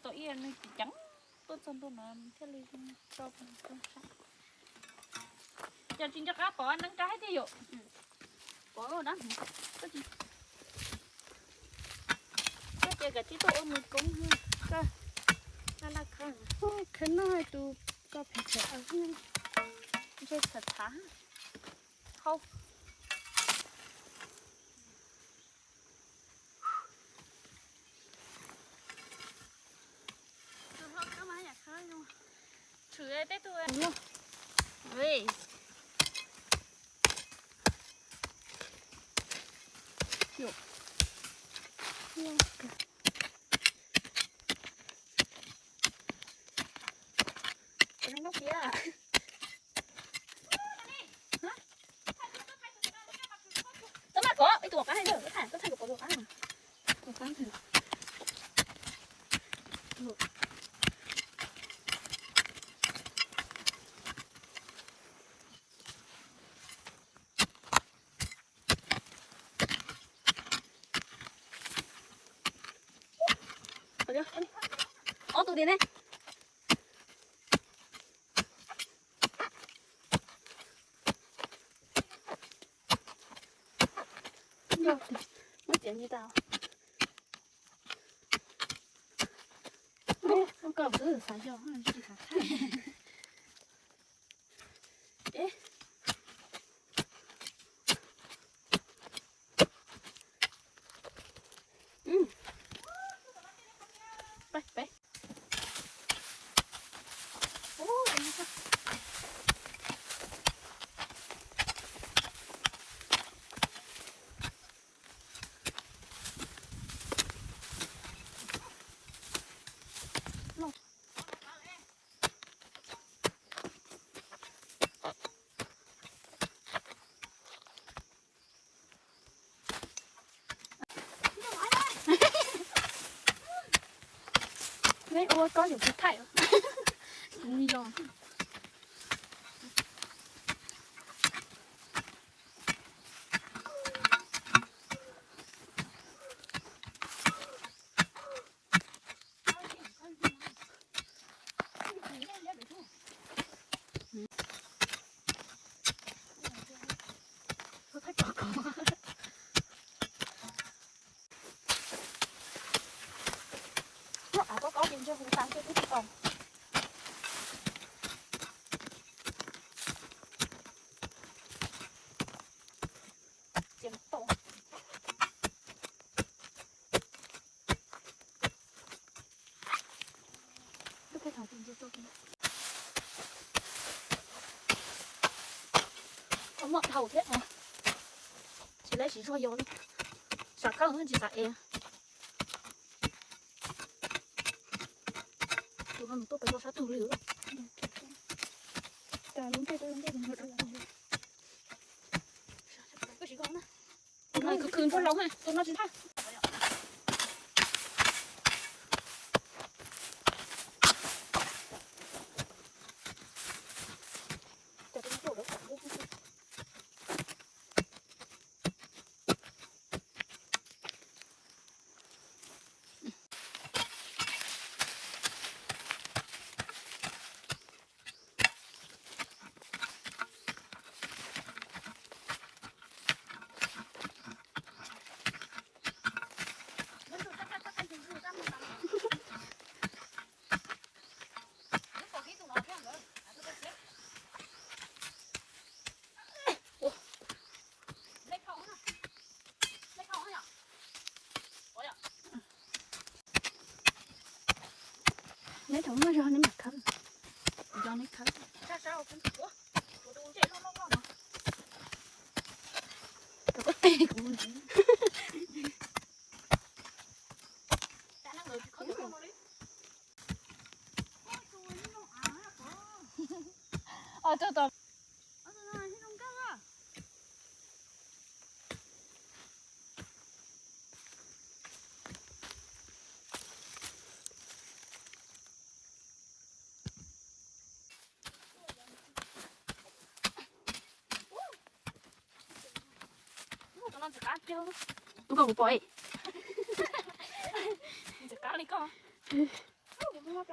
Tau ib nws tsis ceev, tuaj txog ntua no thiaj li tso. Cas tsis nco qab pov neeb rab thiab yom? Pov na, koj ces koj tib tuaj ua mus koob, koj laj laj khawb. Khawb no tus koj phem phem, ntshe txhav txhav hau. Tshwm tej tug. Txhob maj kov, ib tug qab, koj thaij kov tus qab, tus qab. Ob tug tiag ne. Muab txiav nti tau. Koj xav yog tsis xav thaij. Neb ua koj yuav kuv thaij. Kuv yog. Av koj koj ces ntshe hu tas ntshe twb tsis tau. Txiav tau. Muaj dhau thiab, tsis lawv siv zog yos li. Sam khawb tsis xav ev. Tus no nws tuaj pem zos sab tug li. Tus no khwv khwv ntsuag laus, tus no tsis thaj. Neb thaum muaj zog neb mam khawb. Yog neb khawb. Rau koj tes kuv. Os, rau tom. Koj kuv pom, ntxim qab li koj. Coj mus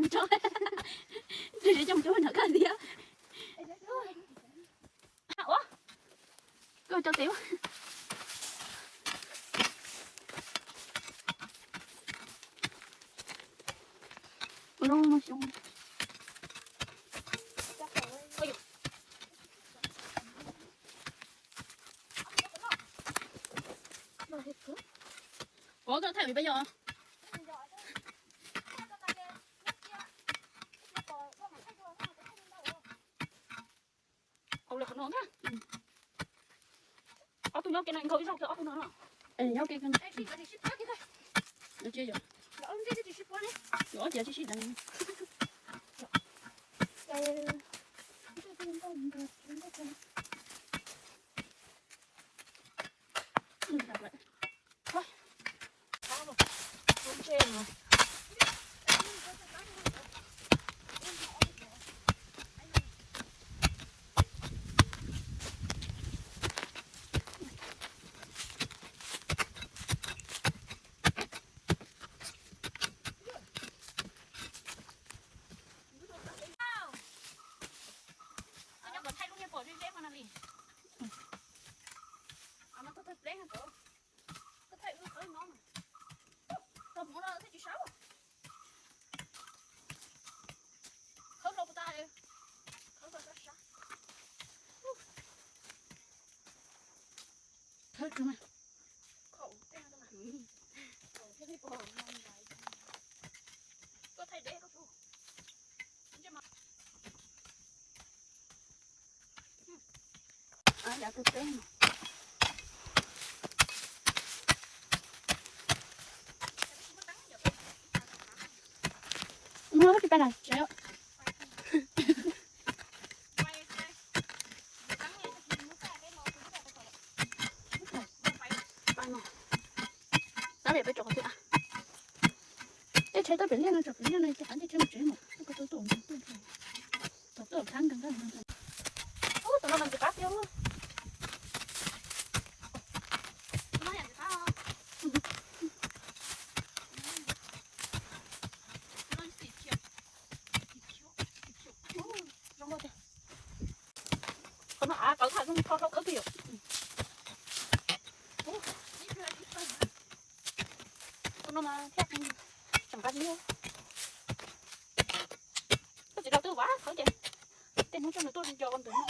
tso, coj mus tso nram koj tiag. Ua, koj cov tes. Ua koj thaij vim peb yog. Hauv lawm qhov no na. Ob tug nyob kev no nkaus ib zaug kiag ob tug no na. Nyob kev no. Ob tug tsis sib deev. Tab peb tso qhov twg a? Tej tsheb tawm pem liaj no, tso pem liaj no ces qhov tej tsheb mus tsev mas koj tuaj tuaj tuaj tuaj tuaj thab nkees. Ub, tus no mas ntxim qab tiag. Qhov no av tawv tham zoo kho rau khawb twg yom. Tus no mas thiaj tseem qab zib. Koj txiv laus twb vaj khawb ces tej hnub coj nws tuaj nco ntawm no.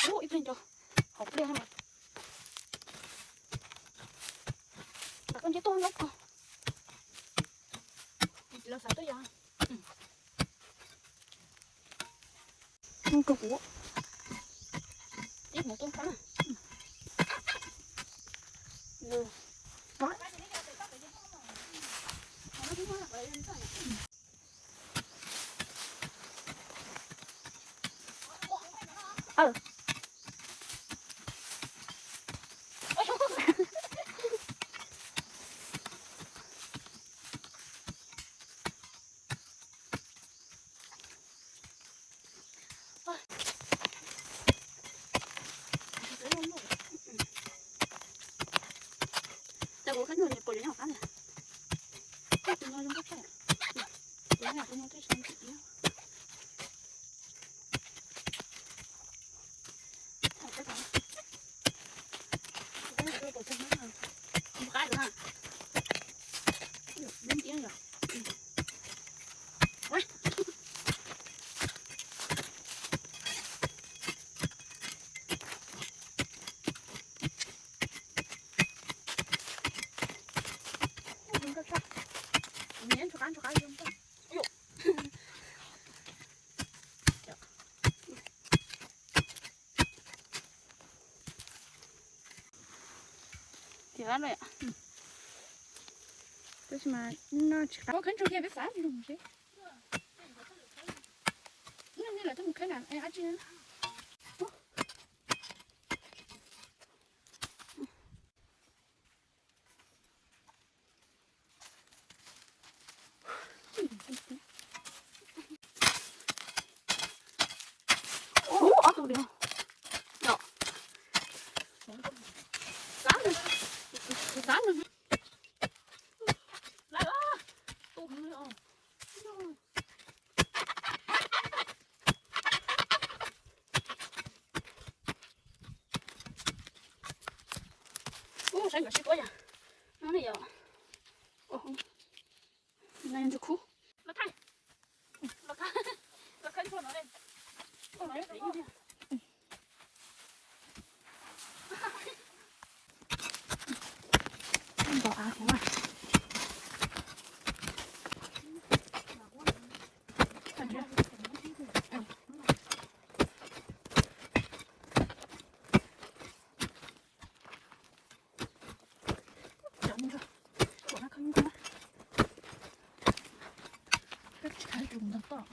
Ub, ib pliag nco hauv pliaj no. Koj nce tuaj lawm ko. Txiv laus xav tuaj yos. Koj kuv ib hmos tuaj qab. Tau kuv khab nyuj nyuam puas yuav nyob qab na. Koj tus no zoo nkauj tshaj. Kuv nyob tus no thiaj tsis ntsib. Tiag lawm. Tab sis mas no tsis qab. Khawb ntsuag kiag peb xav zoo seb. Nej lawv twb mus khawb na, dab tsi na. Ub, ob tug li. Yom. Xav Xav nws. Lawm, tu hwv os. Ub, saib nkawd sib puab yom. No ne yom. Ntsuag khub. Los thaij, los thaij, los thaij. Ntaus av heev na. Cov ntsuag, kuv no kho ntsuag, koj tsis khav tus ntog toj.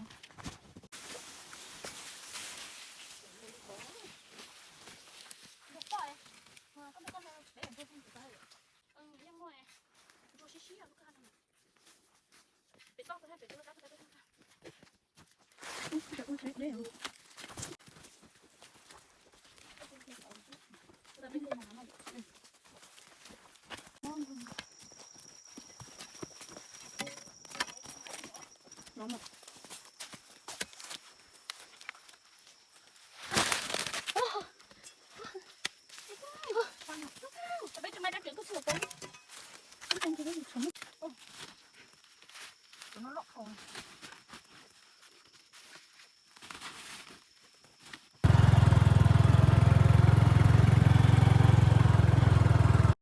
No, no.